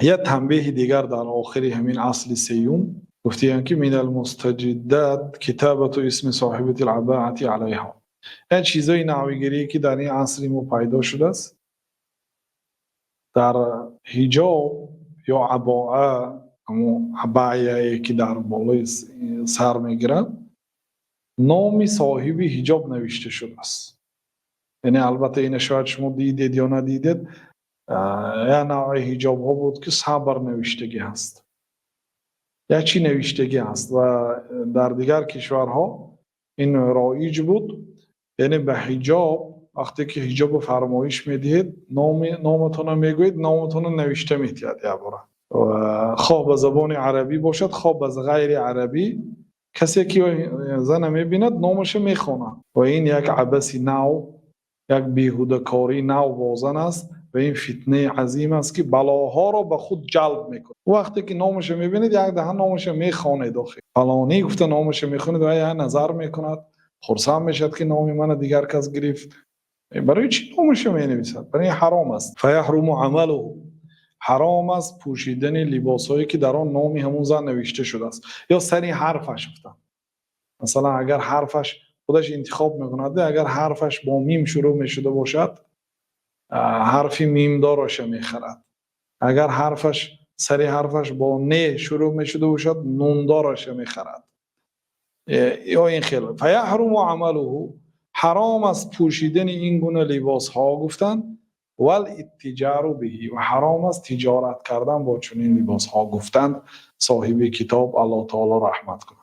Як танбеҳи дигар дар охири ҳамин асли сеюм гуфтаанд, ки من المستجدات كتابة اسم صاحبة العباءة عليها. Як чизҳои навгирие, ки дар ин асри мо пайдо шудааст, дар ҳиҷоб ё абоа, ҳамун абаяе, ки дар болои сар мегиранд, номи соҳиби ҳиҷоб навишта шудааст. Яъне, албатта, ина шояд шумо дидед ё надидед, як навъи ҳиҷобҳо буд, ки сабр навиштагӣ ҳаст, як чӣ навиштагӣ ҳаст ва дар дигар кишварҳо ин роиҷ буд. Яъне ба ҳиҷоб вақте ки ҳиҷобро фармоиш медиҳед, номатонро мегӯед, номатонро навишта медиҳад якбора, хоҳ ба забони арабӣ бошад, хоҳ ба ғайри арабӣ. Касе ки зана мебинад, номашро мехонад. Ва ин як абаси нав, як беҳудакории нав бо зан аст ва ин фитнаи азим аст, ки балоҳоро ба худ ҷалб мекунад. Вақте ки номашро мебинед, як даҳа номашро мехонед. Охир фалонӣ гуфта номашро мехонед ва як назар мекунад, хурсанд мешавад, ки номи мана дигар кас гирифт. Барои чӣ номашро менависад? Барои ин ҳаром аст. فيحرم عمله. Ҳаром аст пӯшидани либосҳое, ки дар он номи ҳамун зан навишта шудааст ё сари ҳарфаш гуфтанд. Масалан, агар ҳарфаш худаш интихоб мекунад, агар ҳарфаш бо мим шурӯъ мешуда бошад, ҳарфи мимдораша мехарад. Агар ҳарфаш, сари ҳарфаш бо не шурӯъ мешуда бошад, нундораша мехарад ё ин хел. فيحرم عمله. Ҳаром аст пӯшидани ин гуна либосҳо гуфтанд. والاتجار به. Ва ҳаром аст тиҷорат кардан бо чунин либосҳо гуфтанд соҳиби китоб, Аллоҳ таоло раҳмат кунад.